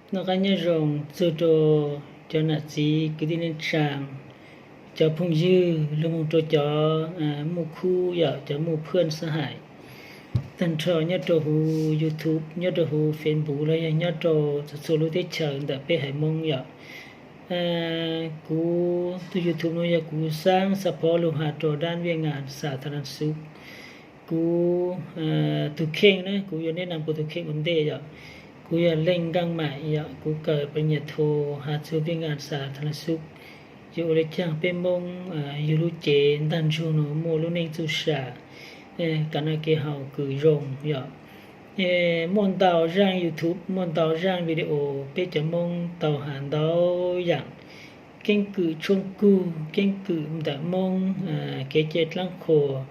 Noj qab nyob zoo txug rua cov nam txiv kwv tij neej tsaa, cov phooj ywg, lug moog rua cov muaj khub yom, cov muaj phwj xab haim tag nrho nyob rua huv YouTube, nyob rua huv Facebook los yog nyob rua txhua txhua lub teb chaws ntawm peb haiv Moob yom. Kuv tug YouTube no yog kuv xaav xa pov lug has rua dab Viaj Nkas Xas Tha Las Xub. Kuv tug kheej na, kuv yuav neb nam kuv tug kheej ua ntej yom. Kuv yog Leej Nkaaj Maim yom, kuv kawm pab nyam tho has txug Viaj Nkas Xas Tha Las Xub. Yuav ua le caag peb Moob yug lub cev ntaag ntsug nuav muaj lub neej txuj sa, kam noj kev haus kws zoo yom. Muaj ntau zaaj YouTube, muaj ntau zaaj video peb cov Moob tau has ntau yaam, keeb kwm tshoob kug, keeb kwm ntawm Moob, kev cai dlaab qhuas,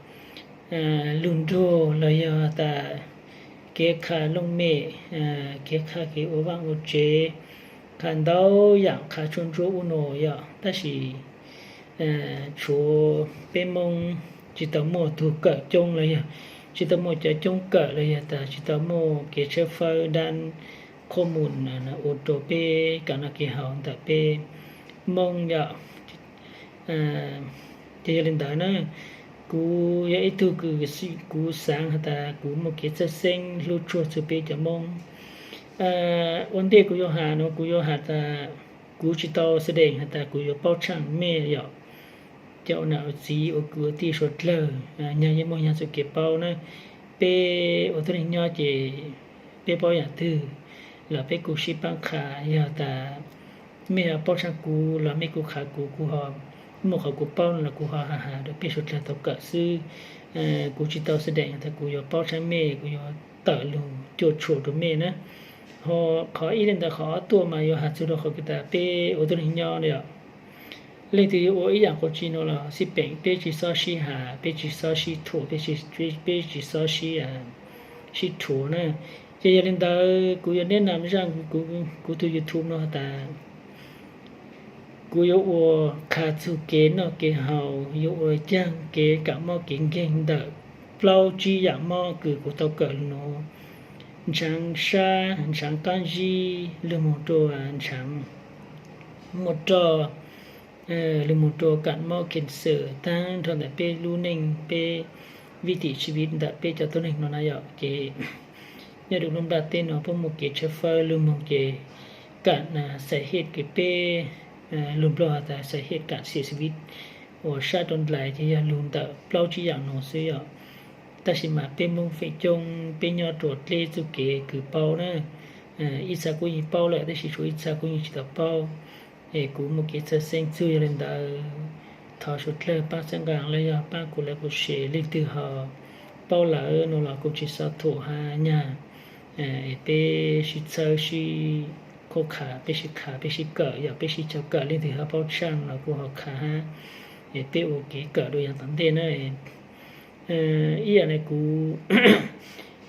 lug nruag los yog tas kev qha looj mem, kev qha kev ua vaaj ua tsev, qha ntau yaam, qha tshuaj ntsuab ub no yom. Tab sis tshuav peb Moob tsi tau muaj tug kawm coob los yog tsi tau muaj cov coob kawm los yog tas tsi tau muaj kev tshawb fawb dab qhob mus ua rua peb kam noj kev haus ntawm peb Moob yom. Ces yog le ntawd na, kuv yog ib tug kws kuv xaav has tas kuv muaj kev txhawj xeeb hlub tshua txug peb cov Moob. Ua ntej kuv yuav has no kuv yuav has tas kuv tsi tau xa deem has tas kuv yuav paub tshaaj mej yom. Cov ua nam ua txiv ua kwv ua tij suav dlawg, nyag yeej muaj nyag txuj kev paub na. Peb ua tuab neeg nyob ces peb paub yaam twg los peb kuj sib paab qha. Yog tas mej ho paub tshaaj kuv los mej kuj qha kuv, kuv ho muaj qhov kuv paub no los kuv ho has has rua peb suav dlawg tau kawm xwb. Kuv tsi tau xa deem tas kuv yuav paub tshaaj mej, kuv yuav tawm lug cuam tshuam rua mej na. Ho qhov ib le ntawd, qhov ob tuaj mas yuav has txug rua qhov kws tas peb ua tuab neeg nyob yom. Leej twg yuav ua ib yaam quas tsi no los xij peem peb tsi xob sib has, peb tsi xob sib thuam, peb tsi xob sib, sib rhuav na. Ces yog le ntawd kuv yuav neb nam zaaj kuv tug YouTube no has tas kuv yuav ua qha txug kev noj kev haus, yuav ua caag kev kam mob kev nkeeg ntawm plaub tsib yaam mob kws kuv tau kawm lug nuav. Ntshaav sab, ntshaav qaab zib, lug moog rua ntshaav muaj roj, lug moog rua kam mob cancer, taag nrho ntawm peb lub neej, peb vib tim tshiv viv ntawm peb cov tuab neeg no na yom. Ces nyob rua lub nplaj teb no puab muaj kev tshawb fawb lug moog ces kam xais hej kws peb lug Nplog has tas xais hej kam xia xia viv uas sab rua ndlais ces yog lug ntawm plaub tsib yaam no xwb yom. Tab sis mas peb Moob feem coob peb nyob rua dleb txuj kev kws paub na, ib txha kuj yeej paub lawm tab sis tshuav ib txha kuj yeej tsi tau paub. Es kuv muaj kev txhawj xeeb txug yog le ntawd, thov suav dlawg paab txhawb nqaa los yog paab kuv laiv kuv se, leej twg ho paub lawm no los kuj tsi xob thuam hab nyag. Es peb sib txhawb sib qhuab qha, peb sib qha peb sib kawm, yog peb sib caum kawm, leej twg ho paub tshaaj los kuj ho qha hab. Es peb ua kev kawm dua yaag tom ntej na. Ib yaam le kuv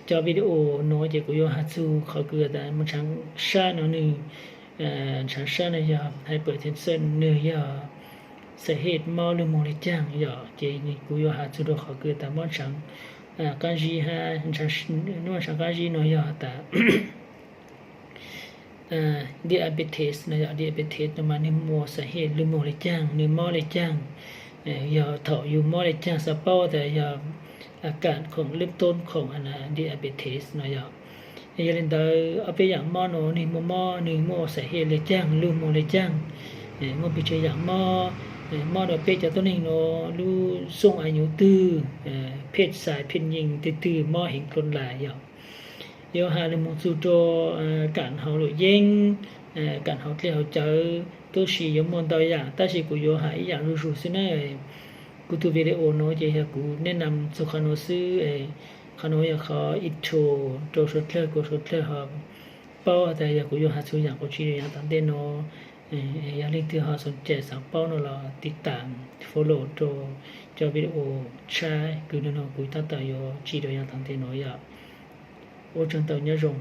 cov video no ces kuv yuav has txug qhov kws tas mob ntshaav sab no nwg, ntshaav sab no yog hypertension, nwg yog xais hej mob lug moog le caag yom. Ces kuv yuav has txug rua qhov kws tas mob ntshaav qaab zib hab, mob ntshaav qaab zib no yog tas diabetes no yom. Diabetes no mas nwg muaj xais hej lug moog le caag, nwg mob le caag, yog thaum yug mob le caag xav paub tas yog a kam khoom lwb toob khoom diabetes no yom. Yog le ntawd ob peb yaam mob no nwg muaj mob, nwg muaj xais hej le caag, lug moog le caag, muaj pes tsawg yaam mob, mob rua peb cov tuab neeg no lub xooj a nyuv twg, phej xais phej nyeeg twg twg mob heev dlua lais yom. Yuav has lug moog txug rua kam hauv luam yeeb, kam hauv dlej hauv cawv, tub si yuav muaj ntau yaam tab sis kuv yuav has ib yaam zuj zug xwb na. Kuv tug video no ces yog kuv neb nam txug qhov no xwb. Qhov no yog qhov intro rua suav dlawg, kuas suav dlawg ho paub tas yog kuv yuav has txug yaam quas tsi rua yaam tom ntej no. Yog leej twg ho xoom cai xaav paub no los tiv tam follow rua cov video tshab kws nub no kuv tab tom yuav tsi rua yaam tom ntej no yom. Ua tsaug ntau, nyob zoo.